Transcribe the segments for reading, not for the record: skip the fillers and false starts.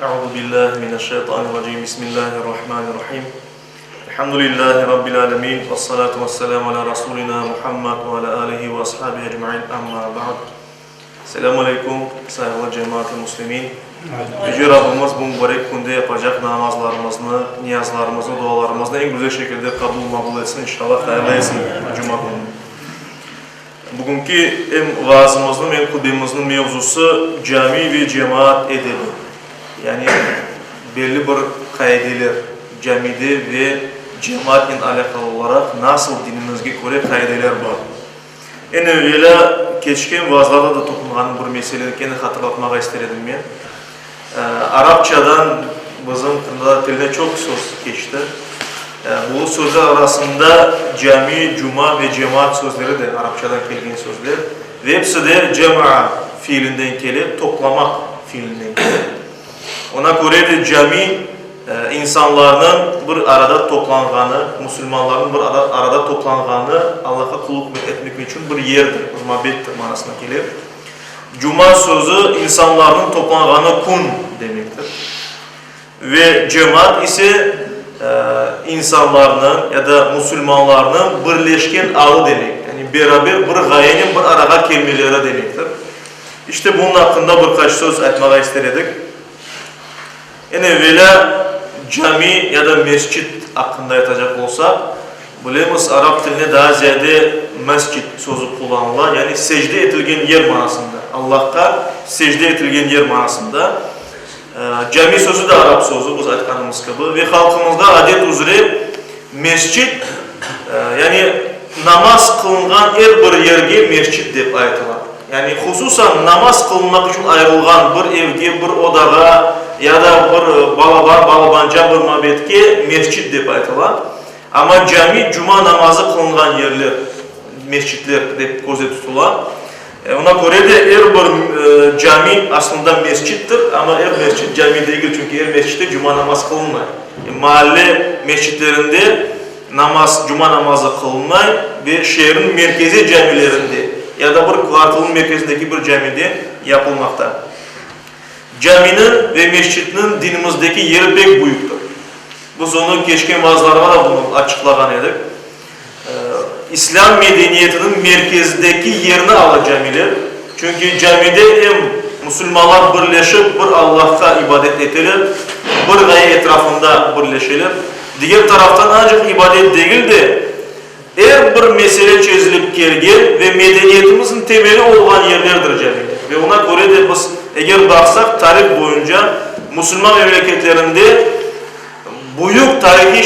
Euzu billahi mineşşeytanirracim. Bismillahirrahmanirrahim. Elhamdülillahi rabbil alemin. Vessalatu vesselamu ala rasulina Muhammed ve ala alihi ve ashabihi ecmain. Amma ba'd. Selamu aleykum, sayğılı cemaat-ı muslimin. Yüce Rabbimiz bu mübarek künde yapacaq namazlarımıznı, niyazlarımıznı, dualarımıznı eñ güzel şekilde qabul maqbul etsin, inşallah, hayırlı etsin cuma kününi. Bugünki em vaazımıznıñ, em hutbemizniñ mevzusı cami ve cemaat edebi, yani belli bir qaideler camide ve cemaatnen alâqalı olaraq nasıl dinimizge köre qaideler bar. Eñ evelâ, keçken vaazlarda da toqunğanım bir meseleni kene hatırlatmağa ister edim men. Arapçadan bizim qırımtatar tiline çoq söz keçti. Bu sözler arasında cami, cuma ve cemaat sözleri de arapçadan kelgen sözler. Ve episi de cema'a fiilinden kele, toplamaq fiilinden kele. Ona köre de cami, insanlarnıñ bir arada toplanğanı, musulmanlarnıñ bir arada toplanğanı, Allahqa qulluq etmek içün bir yerdir, bir mabettir manasına kele. Cuma sözü insanlarnıñ toplanğanı kün demektir. Ve cemaat ise insanlarnıñ ya da musulmanlarnıñ birleşken alı demek, yani beraber bir ğayenen bir arağa kelmeleri demektir. İşte bunıñ aqqında bir qaç söz aytmağa ister edik. Eñ evelâ cami ya da mescit aqqında aytacaq olsaq, bilemiz, arap tiline daa ziyade mescit sözü qullanıla, yani secde etilgen yer manasında, Allahqa secde etilgen yer manasında. Cami sözü de arap sözü, biz aytqanımız kibi, ve halqımızda adet üzre mescit, yani namaz qılınğan er bir yerge mescit dep aytıla. Yani hususan namaz qılınmaq içün ayırılğan bir evge, bir odağa ya da bir balaban, balabanca bir mabetke mescit dep aytıla. Amma cami cuma namazı qılınğan yerler, mescitler dep közde tutula. Oña köre de er bir cami aslında mescittir, amma er mescit cami degil, çünki er mescitte cuma namaz qılınmay. Maalle mescitlerinde namaz, cuma namazı qılınmay ve şeerniñ merkeziy camilerinde ya da bir kvartalnıñ merkezindeki bir camide yapılmaqta. Caminiñ ve mescitniñ dinimizdeki yeri pek büyüktir. Biz onı keçken vaazlarğa da bunı açıqlağan edik. İslâm medeniyetiniñ merkezdeki yerini ala camiler, çünki camide em musulmanlar birleşip bir Allahqa ibadet eteler, bir ğaye etrafında birleşeler, diger taraftan ancaq ibadet degil de, er bir mesele çezilip kelgen ve medeniyetimizniñ temeli olğan yerlerdir camiler. Ve oña köre de biz, eger baqsaq, tarih boyunca musulman memleketlerinde, Büyük tarihiy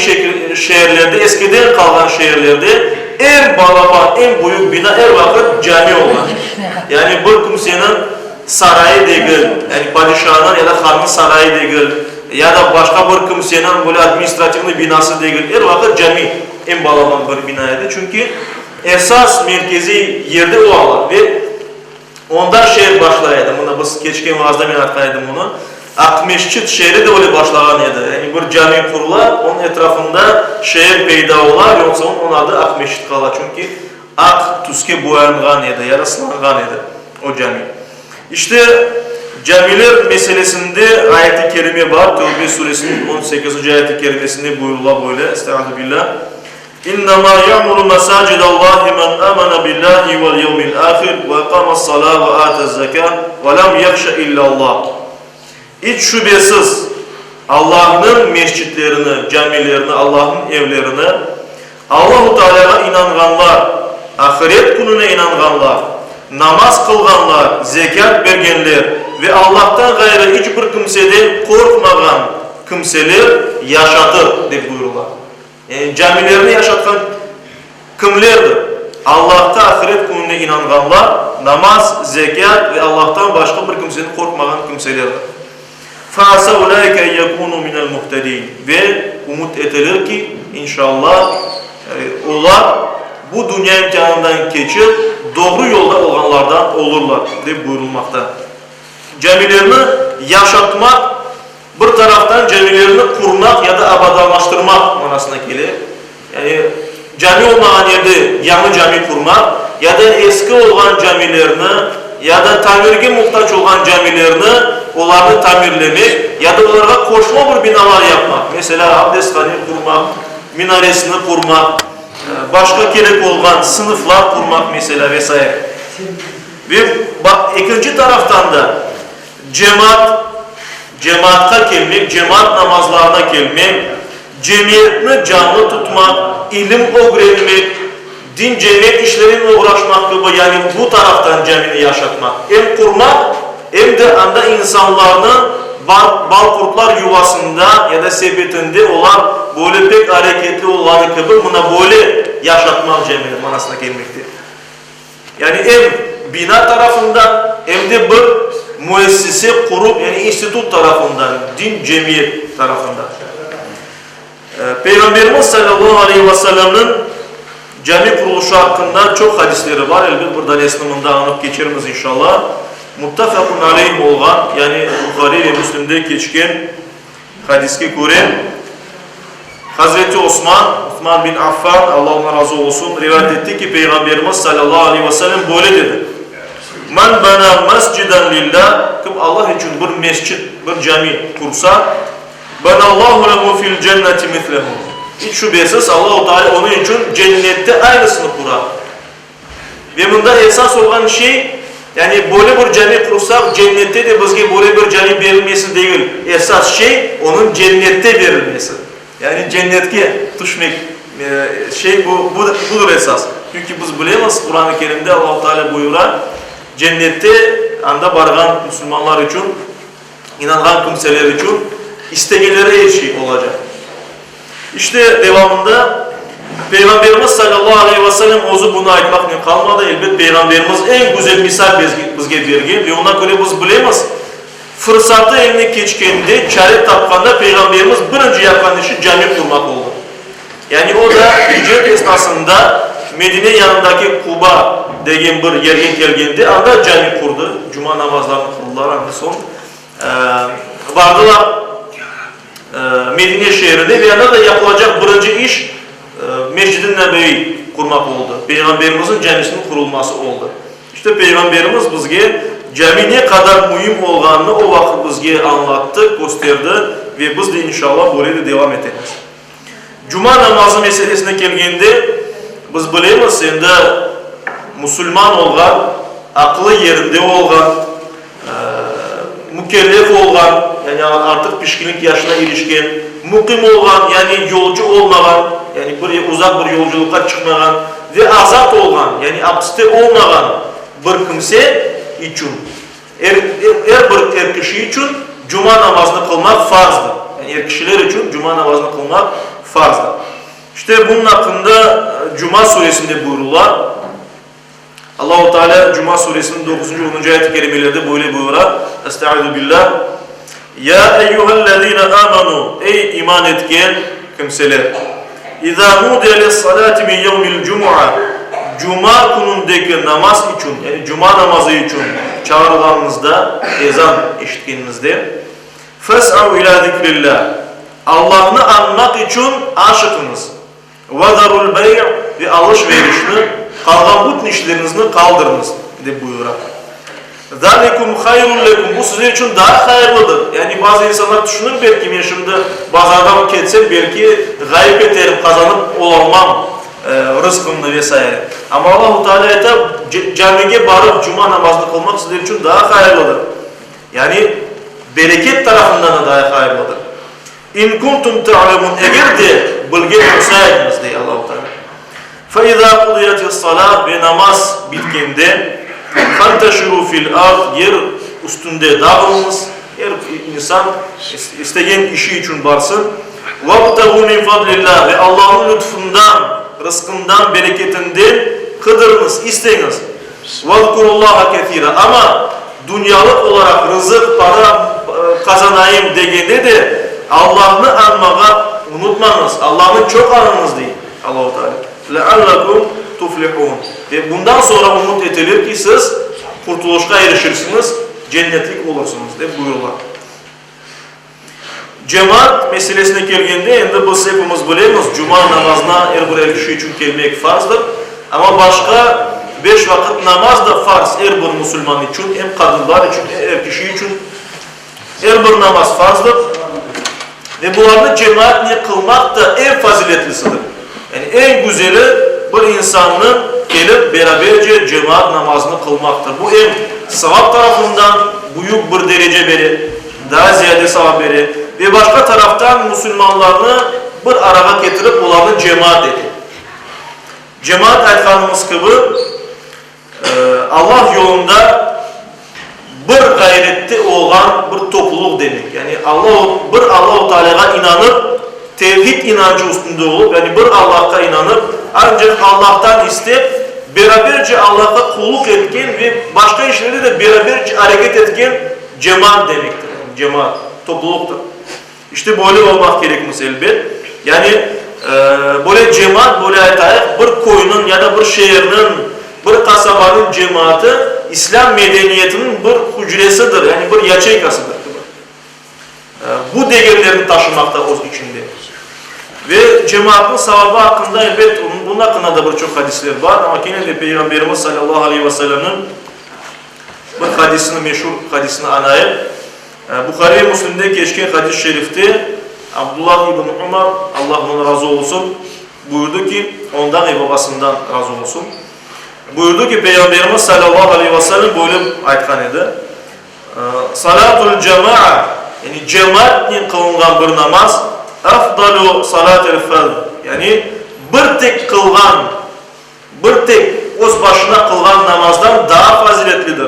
şeerlerde, eskiden qalğan şeerlerde eñ balaban, eñ büyük bina er vaqıt cami olğan. Yani bir kimseniñ sarayı degil, yani padişanıñ ya da hannıñ sarayı degil, ya da başqa bir kimseniñ böyle administrativnıy binası degil, er vaqıt cami eñ balaban bir bina edi, çünki esas merkeziy yerde o ala ve Onda şeer başlay edi, mına biz keçken vaazda men aytqan edim bunı, Aqmescit şeeri de öyle başlağan edi, yani bir cami qurula, onıñ etrafında şeer peyda ola ve ondan soñ onıñ adı Aqmescit qala, çünki aq tüske boyanğan edi ya da sılanğan edi o cami. İşte, camiler meselesinde ayet-i kerime bar, Tövbe suresiniñ on sekizinci ayet-i kerimesinde buyurıla böyle, Estaizu billah. İnnema ya'muru mesacidallahi men amene billahi vel yevmil ahir ve aqamas-salâ ve atez-zekâ ve lem yahşe illallah. İç şübesiz, Allahnıñ mescitlerini, camilerini, Allahnıñ evlerini Allahu Tealâğa inanğanlar, ahiret kününe inanğanlar, namaz qılğanlar, zekât bergenler ve Allahtan ğayrı iç bir kimseden qorqmağan kimseler yaşatır, dep buyurıla. Yani camilerni yaşatqan kimlerdir? Allahqa, ahiret kününe inanğanlar, namaz, zekât ve Allahtan başqa bir kimseden qorqmağan kimselerdir. Feasa ulaike en yekunu minel muhtedin. Ve ümüt eteler ki, inşallah, olar bu dünya imtianından keçip, doğru yolda olğanlardan olurlar, dep buyurılmaqta. Camilerni yaşatmaq, Bir taraftan camilerni qurmaq ya da abadanlaştırmaq manasına kele. Yani cami olmağan yerde yañı cami qurmaq ya da eski olğan camilerni ya da tamirge muhtac olğan camilerni. olarnı tamirlemek ya da olarğa qoşma bir binalar yapmaq, meselâ, abdesthane qurmaq, minaresini qurmaq, başqa kerek olğan sınıflar qurmaq, meselâ, ve saire. Ve ekinci taraftan da cemaat, cemaatqa kelmek, cemaat namazlarına kelmek, cemiyetni canlı tutmaq, ilim ögrenmek, din cemiyet işlerinen oğraşmaq kibi, yani bu taraftan camini yaşatmaq, em qurmaq, em de anda insanlarnı balqurtlar yuvasında ya da sepetinde olar böyle pek areketli olğanı kibi mına böyle yaşatmaq camini manasına kelmekte. Yani em bina tarafından, em de bir müessise, qurum, yani institut tarafından, din cemiyet tarafından. Peyğamberimiz salâllahu aleyhi ve sellemniñ cami qurulışı aqqında çoq hadisleri bar, elbet bir danesini mında añıp keçermiz inşallah. Muttefaqun aleyh olğan, yani Buhariy ve Müslimde keçken hadiske köre, Hazreti Osman, Uthman bin Affan, Alla ondan razı olsun, rivayet etti ki, Peyğamberimiz salâllahu aleyhi ve sellem böyle dedi, Men bena mesciden lillâh, kim Allah içün bir mescit, bir cami qursa, Benallahu lehu fil cenneti mislehu, iç şübesiz Allahu Teala onıñ içün cennette aynısını qurar. Ve mında esas olğan şey, yani böyle bir cami qursaq, cennette de bizge böyle bir cami berilmesi degil, esas şey, onıñ cennette berilmesi. Yani cennetke tüşmek şey bu, budır esas. Çünki biz bilemiz, Quran-ı Kerimde Allahu Teala buyura, cennette anda barğan musulmanlar içün, İnanğan kimseler içün istegenleri er şey olacaq. İşte, devamında Peyğamberimiz salâllahu aleyhi ve sellem özü bunı aytmaqnen qalmadı, elbet, Peyğamberimiz eñ güzel misal bizge bergen ve oña köre biz bilemiz, fırsatı eline keçkende, çare tapqanda Peyğamberimiz birinci yapqan işi cami qurmaq oldı. Yani o da icret esnasında Medine yanındaki Quba degen bir yerge kelgende, anda cami qurdı, cuma namazlarını qıldılar, anda soñ bardılar Medine şeerine ve anda da yapılacaq birinci iş Mescid-i Nebeviy qurmaq oldı, Peyğamberimizniñ camisiniñ qurulması oldı. İşte Peyğamberimiz bizge cami ne qadar müim olğanını o vaqıt bizge añlattı, kösterdi ve biz de inşallah böyle de devam etemiz. Cuma namazı meselesine kelgende, biz bilemiz, endi musulman olğan, aqılı yerinde olğan, mükellef olğan, yani artıq pişkinlik yaşına irişken, muqim olğan, yani yolcu olmağan, yani bir uzaq bir yolculıqqa çıqmağan ve azat olğan, yani apiste olmağan bir kimse içün, Er, er bir er kişi içün cuma namazını qılmaq farzdır. Yani er kişiler içün cuma namazını qılmaq farzdır. İşte bunıñ aqqında Cuma suresinde buyurıla. Allahu Teala Cuma suresiniñ doquzıncı, onuncı ayet-i kerimelerde böyle buyura, Estaizu billah, Ya eyyuhellezine amanu, ey iman etken kimseler! İzâ nudiye lis-salâti min yevmil cumua, Cuma künündeki namaz içün, yani cuma namazı içün çağırılğanıñızda, ezan eşitkeniñizde, fes'av ilâ zikrillâh, Allahnı añmaq içün aşıqıñız, ve zarul bey' ve alış-verişni, qalğan bütün işleriñizni qaldırıñız, dep buyura. Zalikum hayrun lekum, bu siziñ içün daa hayırlıdır. Yani bazı insanlar tüşünir, belki men şimdi bazarğa ketsem, belki ğayıp eterim, qazanıp olalmam rızqımnı ve saire. Amma Allahu Teala ayta, camige barıp cuma namazını qılmaq sizler içün daa hayırlıdır. Yani bereket tarafından da daa hayırlıdır. İn kuntum ta'lemun, eger de bilgen olsaydıñız, dey Allahu Teala. Fe izâ qudiyetis-salâh, ve namaz bitkende, fenteşirû fil-ard, yer üstünde dağılıñız, er insan istegen işi içün barsın, vebteğû min fadlillâh, ve Allahnıñ lütfundan, rızqından, bereketinden qıdırıñız, isteñiz, vezkurullâhe kesîrâ, amma dünyalıq olaraq rızıq, para qazanayım degende de Allahnı añmağa unutmañız, Allahnı çoq añıñız, dey. Allahu Teala, Leallekum tuflihun, ve bundan soñra ümüt etilir ki, siz qurtulışqa irişirsiñiz, cennetlik olursıñız, dep buyurıla. Cemaat meselesine kelgende, endi biz epimiz bilemiz, cuma namazına er bir er kişi içün kelmek farzdır. Amma başqa beş vaqıt namaz da farz er bir musulman içün, em qadınlar içün, er kişi içün. Er bir namaz farzdır ve bularnı cemaatnen qılmaq da eñ faziletlisidir. Yani eñ güzeli bir insannıñ kelip beraberce cemaat namazını qılmaqtır. Bu em savap tarafından büyük bir derece bere, daa ziyade savap bere ve başqa taraftan musulmanlarnı bir arağa ketirip olarnı cemaat ete. Cemaat aytqanımız kibi, Allah yolunda bir ğayrette olğan bir topluluq demek. Yani Alla, bir Allahu Tealâğa inanıp, tevhid inancı üstünde olıp, yani bir Allahqa inanıp, ancaq Allahtan istep, beraberce Allahqa qulluq etken ve başqa işlerde de beraberce areket etken cemaat demektir. Yani cemaat, topluluqtır. İşte böyle olmaq kerekmiz, elbet. Yani, böyle cemaat, böyle aytayıq, bir köyniñ ya da bir şeerniñ, bir qasabanıñ cemaatı islâm medeniyetiniñ bir hücresidir, yani bir yaçeykasıdır kibi. Bu degerlerni taşımaqta öz içinde. Ve cemaatnıñ savabı aqqında, elbet, bunıñ aqqında da bir çoq hadisler bar, amma kene de Peyğamberimiz salâllahu aleyhi ve sellemniñ bir hadisini, meşur hadisini añayıq. Buhari ve Müslimde keçken hadis-i şerifte Abdullah ibn Umar, Allah ondan razı olsun, buyurdı ki, ondan ve babasından razı olsun, buyurdı ki, Peyğamberimiz salâllahu aleyhi ve sellem böyle aytqan edi, Salâtul cema'a, yani cemaatnen qılınğan bir namaz, afdalu salâtil fard, yani bir tek qılğan, Bir tek öz başına qılğan namazdan daa faziletlidir,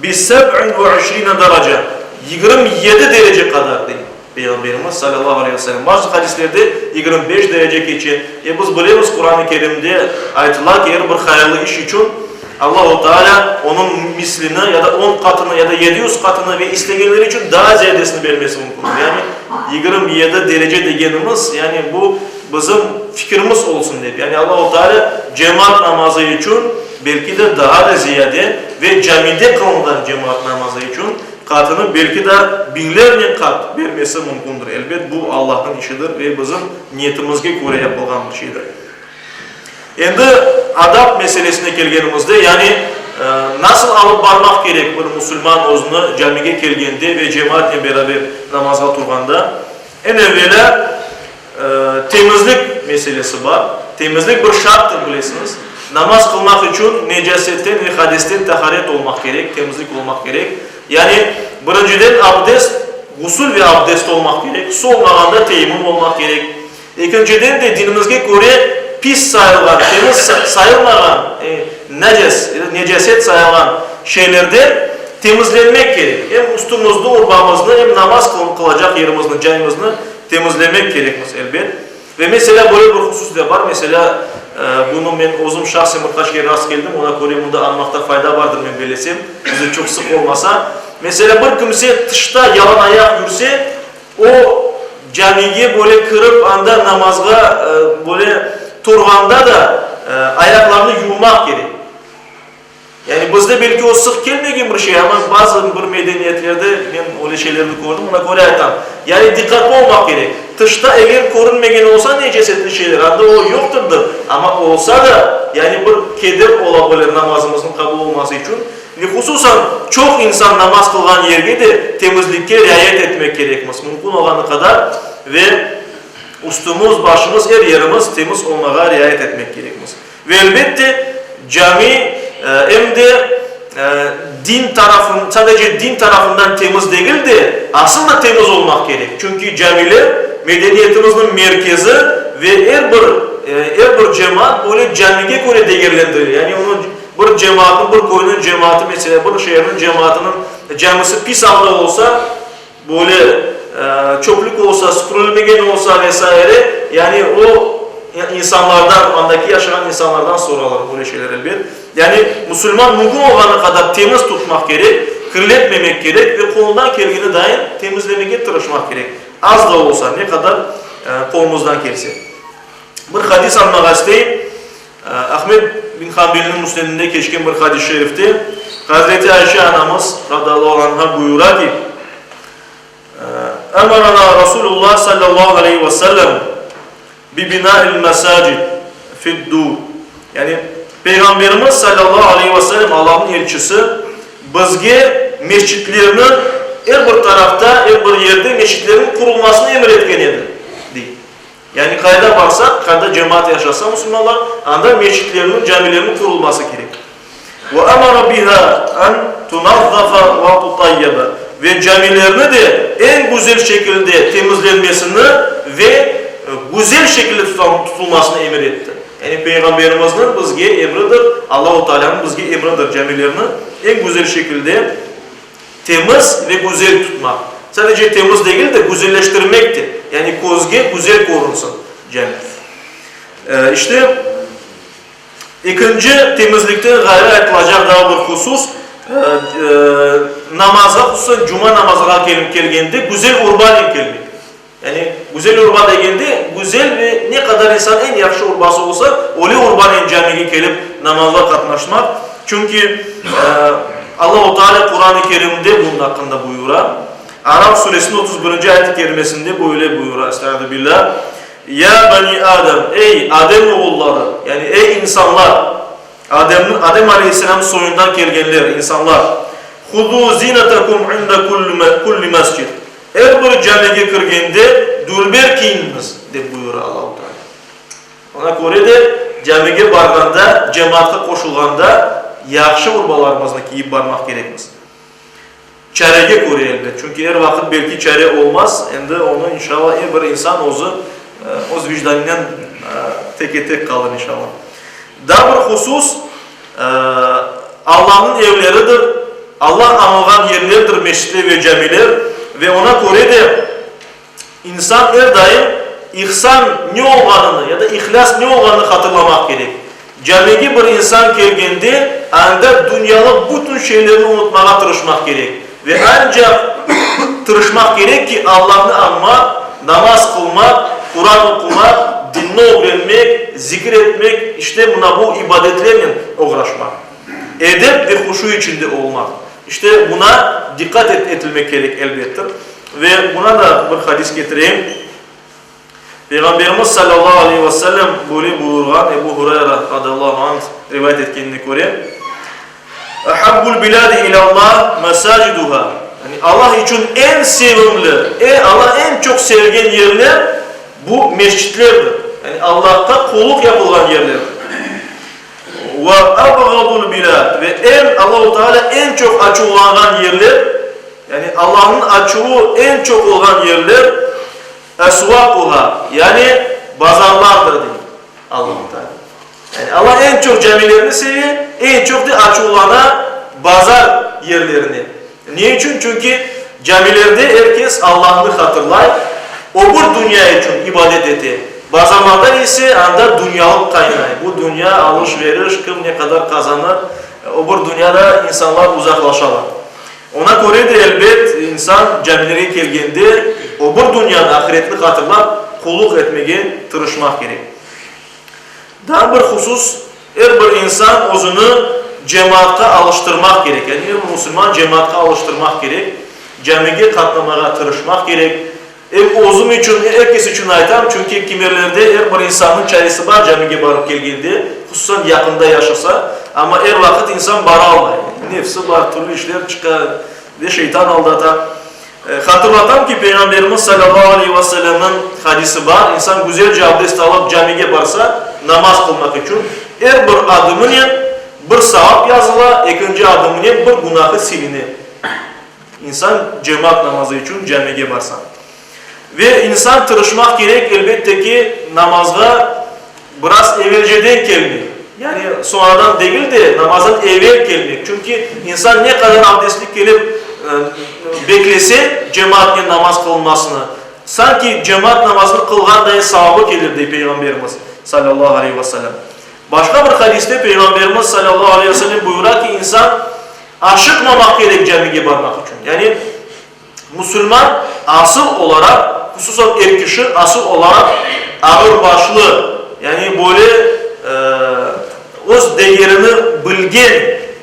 bi seb'in ve işrine daraca, 27 derece qadar, dey Peyğamberimiz salâllahu aleyhi ve sellem. Bazı hadislerde 25 derece keçe. E, biz bilemiz, Quran-ı Kerimde aytıla ki, er bir hayırlı iş içün Allahu Teala onıñ mislini ya da on qatını ya da 700 qatını ve istegenler içün daa ziyadesini bermesi mümkündir. Yani 27 derece degenimiz, yani bu Bizim fikirimiz olsun dep, yani Allahu Teala cemaat namazı içün belki de daa da ziyade ve camide qılınğan cemaat namazı içün qatını belki de biñlernen qat bermesi mümkündir. Elbet, bu Allahnıñ işidir ve bizim niyetimizge köre yapılğan bir şeydir. Endi adap meselesine kelgenimizde, yani nasıl alıp barmaq kerek bir musulman özüni camige kelgende ve cemaatnen beraber namazğa turğanda, eñ evelâ, Temizlik meselesi bar. Temizlik bir şarttır, bilesiñiz. Namaz qılmaq içün necasetten ve hadesten taharet olmaq kerek, temizlik olmaq kerek. Yani, birinciden abdest, ğusul ve abdest olmaq kerek, su olmağanda teyemmüm olmaq kerek. Ekinciden de dinimizge köre pis sayılğan, temiz sayılmağan, neces, necaset sayılğan şeylerden temizlenmek kerek. Em üstümizni, urbamıznı, em namaz qılacaq yerimizni, cayımıznı Temizlemek kerekmiz, elbet. Ve meselâ, böyle bir husus da bar, meselâ, bunı men özüm şahsen bir qaç kere rast keldim, ona köre mında añmaqta fayda bardır, men bellesem, bizde çoq sıq olmasa. Meselâ, bir kimse tışta yalan ayaq yürse, o, camige böyle kirip, anda namazğa böyle turğanda da ayaqlarını yuvmaq kerek. Yani bizde belki o sıq kelmegen bir şey, amma bazı bir medeniyetlerde men öyle şeylerni kördim, ona köre aytam. Yani diqqatlı olmaq kerek. Tışta eger körünmegen olsa necasetli şeyler, anda o yoqtırdır, amma olsa da, yani bir keder ola bilir namazımıznıñ qabul olması içün. Ve hususan çoq insan namaz qılğan yerge de temizlikke riayet etmek kerekmiz, mümkün olğanı qadar ve üstümiz, başımız, er yerimiz temiz olmağa riayet etmek kerekmiz. Ve elbette, cami em de din tarafın, sadece din tarafından temiz degil de, asıl da temiz olmaq kerek. Çünki camiler, medeniyetimizniñ merkezi ve er bir, er bir cemaat böyle camige köre degerlendirile. Yani onıñ, bir cemaatnıñ, bir köyniñ cemaatı, meselâ, bir şeerniñ cemaatınıñ camisi pis alda olsa, Böyle çöplük olsa, süpürilmegen olsa ve saire, yani o insanlardan, andaki yaşağan insanlardan soralır böyle şeyler elbet. Yani musulman mümkün olğanı qadar temiz tutmaq kerek, kirletmemek kerek ve qolundan kelgeni dayın temizlemege tırışmaq kerek. Az da olsa, ne qadar qolumızdan kelse. Bir hadis añmağa isteyim. Ahmed bin Hanbelniñ Müsnedinde keçken bir hadis-i şerifte Hazreti Ayşe anamız, radıyallahu anha, buyura ki, Emarana Rasulullah sallallahu aleyhi ve sellem bi bina'il mesacid fid-dur. Yani Peyğamberimiz sallallahu aleyhi ve sellem, Allahnıñ elçisi, bizge mescitlerni. Er bir tarafta, er bir yerde mescitlerniñ qurulmasını emir etken edi, dey. Yani qayda barsaq, qayda cemaat yaşasa musulmanlar, anda mescitlerniñ, camilerniñ qurulması kerek. Ve amara biha an tunazzafa ve tutayyaba, ve camilerni de eñ güzel şekilde temizlenmesini ve güzel şekilde tutulmasını emir etti. Yani Peyğamberimizniñ bizge emridir, Allahu Taalânıñ bizge emridir camilerni eñ güzel şekilde Temiz ve güzel tutmaq. Sadece temiz degil de, güzelleştirmek de, yani közge güzel körünsin cami. İşte, ekinci temizlikten ğayrı aytılacaq daa bir husus, namazğa, hususan cuma namazğa kelgende güzel urbanen kelmek. Yani, güzel urba degende, güzel ve ne qadar insan eñ yahşı urbası olsa, öyle urbanen camige kelip namazğa qatnaşmaq. Çünki Allahu Teala Quran-ı Kerimde bunıñ aqqında buyura. Araf suresiniñ 31-nci ayet-i kerimesinde böyle buyura, Estaizu billah, Ya bani Adem, ey, Adem oğulları, yani ey insanlar, Ademniñ, Adem aleyhisselam soyundan kelgenler, insanlar, Huzu zinetakum inde kulli mescid, Er bir camige kirgende dülber kiyiniñiz, dep buyura Allahu Teala. Oña köre de camige barğanda, cemaatqa qoşulğanda yahşı urbalarımıznı kiyip barmaq kerekmiz. Çarege köre elbet, çünki er vaqıt belki çare olmaz, endi onı inşallah er bir insan özü öz vicdanınen teke-tek qalır inşallah. Daa bir husus, Allanıñ evleridir, Alla añılğan yerlerdir mescitler ve camiler ve oña köre de insan er daim ihsan ne olğanını ya da ihlâs ne olğanını hatırlamaq kerek. Camige bir insan kelgende anda dünyalıq bütün şeylerni unutmağa tırışmaq kerek ve ancaq tırışmaq kerek ki, Allanı añmaq, namaz qılmaq, Quran oqumaq, dinni ögrenmek, zikir etmek, işte mına bu ibadetlernen oğraşmaq. Edep ve huşu içinde olmaq. İşte buna diqqat etilmek kerek, elbettir. Ve buna da bir hadis ketireyim. Peyğamberimiz salâllahu aleyhi ve sellem böyle buyurğan, Ebu Hurayra radıyallahu anh rivayet etkenine köre, Ahabbul bilâdi ilâllah mesâciduhâ, yani Allah içün eñ sevimli, Allah eñ çoq sevgen yerler bu mescitlerdir, yani Allahqa qulluq yapılğan yerlerdir. Ve abğadul bilâd, ve eñ Allahu Teala eñ çoq açuvlanğan yerler, yani Allahnıñ açuvı eñ çoq olğan yerler, Esvaquha, yani bazarlardır, dey Allahu Teala. Yani Allah eñ çoq camilerni seve, eñ çoq de açuvlana bazar yerlerine. Ne içün? Çünki camilerde er kes Allahnı hatırlay, o bir dünya içün ibadet ete. Bazarlarda ise anda dünyalıq qaynay. Bu dünya, alış-veriş, kim ne qadar qazanır, o bir dünyada insanlar uzaqlaşalar. Oña köre de, elbet, insan camilerge kelgende, o bir dünyanı, ahiretni hatırlap, qulluq etmege tırışmaq kerek. Daa bir husus, er bir insan özüni cemaatqa alıştırmaq kerek, yani er bir musulman cemaatqa alıştırmaq kerek, camige qatnamağa tırışmaq kerek. Em özüm içün, em er kes içün aytam, çünki kimerlerde er bir insannıñ çaresi bar camige barıp kelgende, hususan yaqında yaşasa, amma er vaqıt insan baralmay, nefsi bar, türlü işler çıqa ve şeytan aldata. Hatırlatam ki, Peyğamberimiz salâllahu aleyhi ve sellemniñ hadisi bar, insan güzelce abdest alıp camige barsa, namaz qılmaq içün, er bir adımınen bir savap yazıla, ekinci adımınen bir günahı siline. İnsan cemaat namazı içün camige barsa. Ve insan tırışmaq kerek, elbette ki, namazğa biraz evelceden kelmek. Yani soñradan degil de, namazdan evel kelmek. Çünki insan ne qadar abdestli kelip beklese cemaatnen namaz qılınmasını, sanki cemaat namazını qılğanday savabı kelir, dey Peyğamberimiz, salâllahu aleyhi ve sellem. Başqa bir hadiste Peyğamberimiz, salâllahu aleyhi ve sellem, buyura ki, insan Aşıqmamaq kerek camige barmaq içün. Yani musulman asıl olaraq, hususan er kişi asıl olaraq ağırbaşlı, yani böyle öz degerini bilgen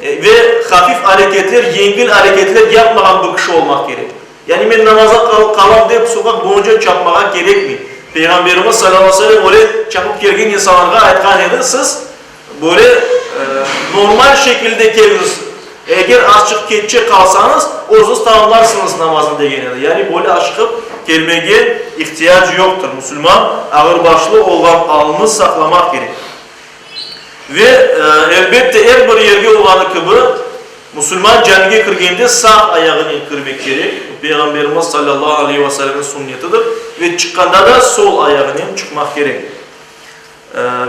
ve hafif areketler, yengil areketler yapmağan bir kişi olmaq kerek. Yani men namaza qalam dep soqaq boyunca çapmağa kerekmey. Peyğamberimiz salâllahu aleyhi ve sellem öyle çapıp kelgen insanlarğa aytqan edi, siz Böyle normal şekilde keliñiz. Eger azçıq keççe qalsañız, özüñiz tamamlarsıñız namaznı degen edi. Yani böyle aşıqıp kelmege ihtiyac yoqtır. Musulman ağırbaşlı olğan alını saqlamaq kerek. Ve, elbette, er bir yerge olğanı kibi, musulman camige kirgende sağ ayağınen kirmek kerek, bu Peyğamberimiz salâllahu aleyhi ve sellemniñ sünnetidir, ve çıqqanda da sol ayağınen çıqmaq kerek.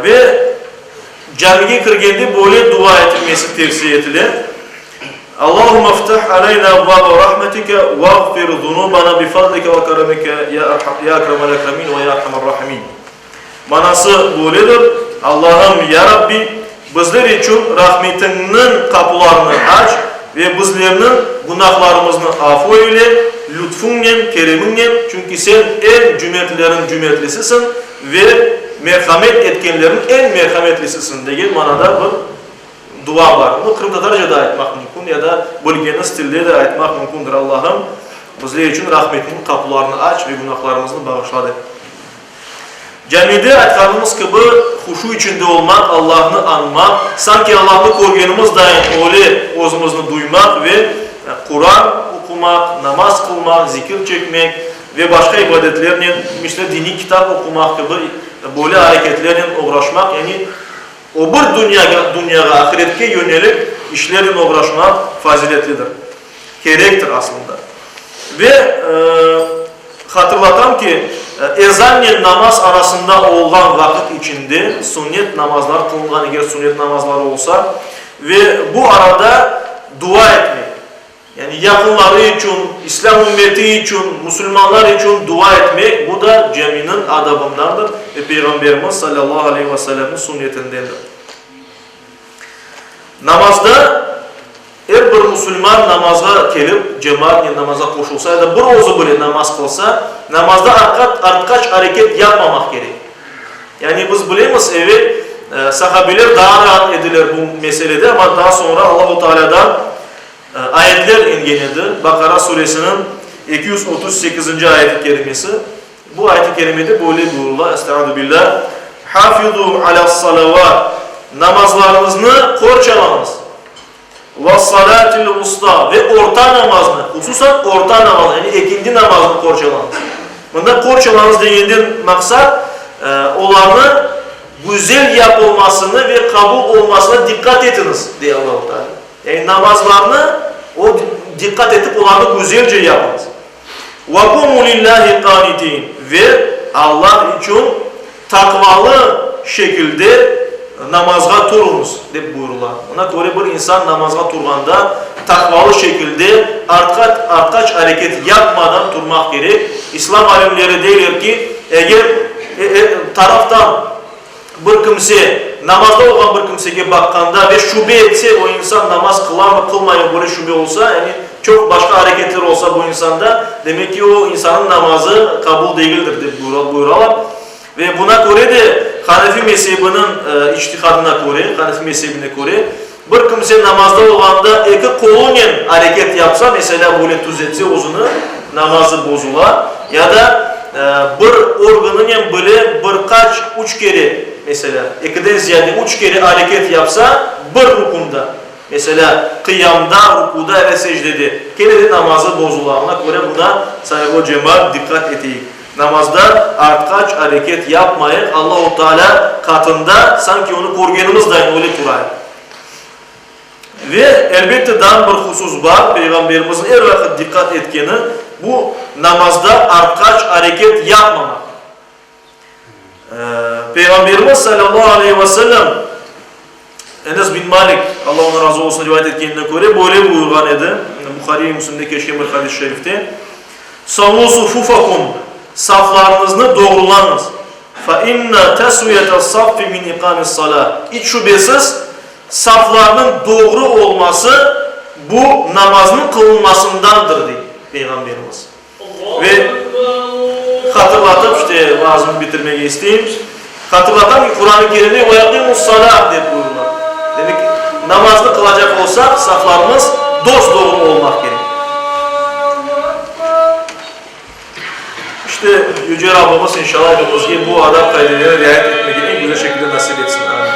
Ve camige kirgende böyle dua etilmesi tevsiye etile, Allahümme iftah aleyna ebvâbe rahmetike vağfir zunubana bifadlike ve keremike ya ekremel ekremin ve ya erhamer rahimin. Manası böyledir, Allahım, ya Rabbi, bizler içün rahmetiñniñ qapularını aç ve bizlerniñ günahlarımıznı afu eyle, lütfüñnen, keremiñnen, çünki Sen eñ cümertlerniñ cümertlisisiñ ve merhamet etkenlerniñ eñ merhametlisisiñ, degen manada bir dua bar. Bunı qırımtatarca da aytmaq mümkün ya da bilgeniz tilde de aytmaq mümkündir, Allahım, bizler içün rahmetiñniñ qapularını aç ve günahlarımıznı bağışla, dep. Camide, aytqanımız kibi, huşu içinde olmaq, Allahnı añmaq, sanki Allahnı körgenimiz dayın öyle özümizni duymaq ve Quran oqumaq, namaz qılmaq, zikir çekmek ve başqa ibadetlernen, misle diniy kitap oqumaq kibi böyle areketlernen oğraşmaq, yani o bir dünyağa, dünyağa, ahiretke yönelik işlernen oğraşmaq faziletlidir, kerektir aslında. Ve hatırlatam ki, ezannen namaz arasında olğan vaqıt içinde sünnet namazlar qılınğan, eger sünnet namazları olsa, ve bu arada dua etmek, yani yaqınları içün, İslâm ümmeti içün, musulmanlar içün dua etmek, bu da caminiñ adabındandır ve Peyğamberimiz salâllahu aleyhi ve sellemniñ sünnetindendir. Namazda er bir musulman namazğa kelip, cemaatnen namaza qoşulsa ya da bir özü bile namaz qılsa, namazda artqaç areket yapmamaq kerek. Yani biz bilemiz, evel sahabeler daa raat ediler bu meselede, amma daa soñra Allahu Tealâdan ayetler engen edi, Baqara suresiniñ 238-nci ayeti kerimesi. Bu ayet-i kerimede böyle buyurıla, Estaizu billâh, Hafizû alâs-salâvât, namazlarıñıznı qorçalañız, vas-salâtil vustâ, ve orta namaznı, hususan orta namazını, yani ekindi namazını qorçalañız. Mında qorçalañız degenden maqsat, olarnı güzel yapılmasını ve qabul olmasına diqqat etiñiz, dey Allahu Teala. Yani namazlarnı o diqqat etip olarnı güzelce yapıñız. Ve kumu lillahi qanitin, ve Allah içün taqvalı şekilde namazğa turuñız, dep buyurıla. Buna köre bir insan namazğa turğanda taqvalı şekilde artqaç areket yapmadan turmaq kerek. İslam alimleri deyler ki, eger taraftan bir kimse namazda olğan bir kimsege baqqanda ve şübe etse, o insan namaz qılamı, qılmaymı, böyle şübe olsa, yani çoq başqa areketler olsa bu insanda, demek ki, o insannıñ namazı qabul degildir, dep buyuralar. Ve buna köre de Hanefi mezebiniñ içtihadına köre, Hanefi mezebine köre, bir kimse namazda olğanda eki qolunen areket yapsa, meselâ, böyle tüzetse özüni, namazı bozula, ya da bir organınen bile bir qaç, üç kere, meselâ, ekiden ziyade üç kere areket yapsa, bir rukunda, meselâ, qıyamda, rukuda ya da secdede, kene de namazı bozula. Oña köre buna, sayğılı cemaat, diqqat eteyik. Namazda artqaç areket yapmayıq, Allahu Teala qatında sanki onı körgenimiz dayın öyle turayıq. Ve, elbette, daa bir husus bar, Peyğamberimizniñ er vaqıt diqqat etkeni, bu, namazda artqaç areket yapmamaq. Peyğamberimiz, salâllahu aleyhi ve sellem, Enes bin Malik, Alla ondan razı olsun, rivayet etkenine köre, böyle buyurğan edi, Buhari ve Müslimde keçken bir hadis-i şerifte, Savvu sufufakum, saflarıñıznı doğrulañız, fa inna tesviyetes-saffi min iqamis-salâ, iç şübesiz, saflarnıñ doğru olması, bu, namaznıñ qılınmasındandır, dey Peyğamberimiz. Ve hatırlatıp, işte, vaazımnı bitirmege isteyim. Hatırlatam ki, Quran-ı Kerimde ve eqimus-salâh dep buyurıla. Demek, namaznı qılacaq olsaq, saflarımız dos-doğru olmaq kerek. İşte, Yüce Rabbimiz, inşallah, epimizge bu adab-qaidelerini riayet etmege eñ güzel şekilde nasip etsin. Amin.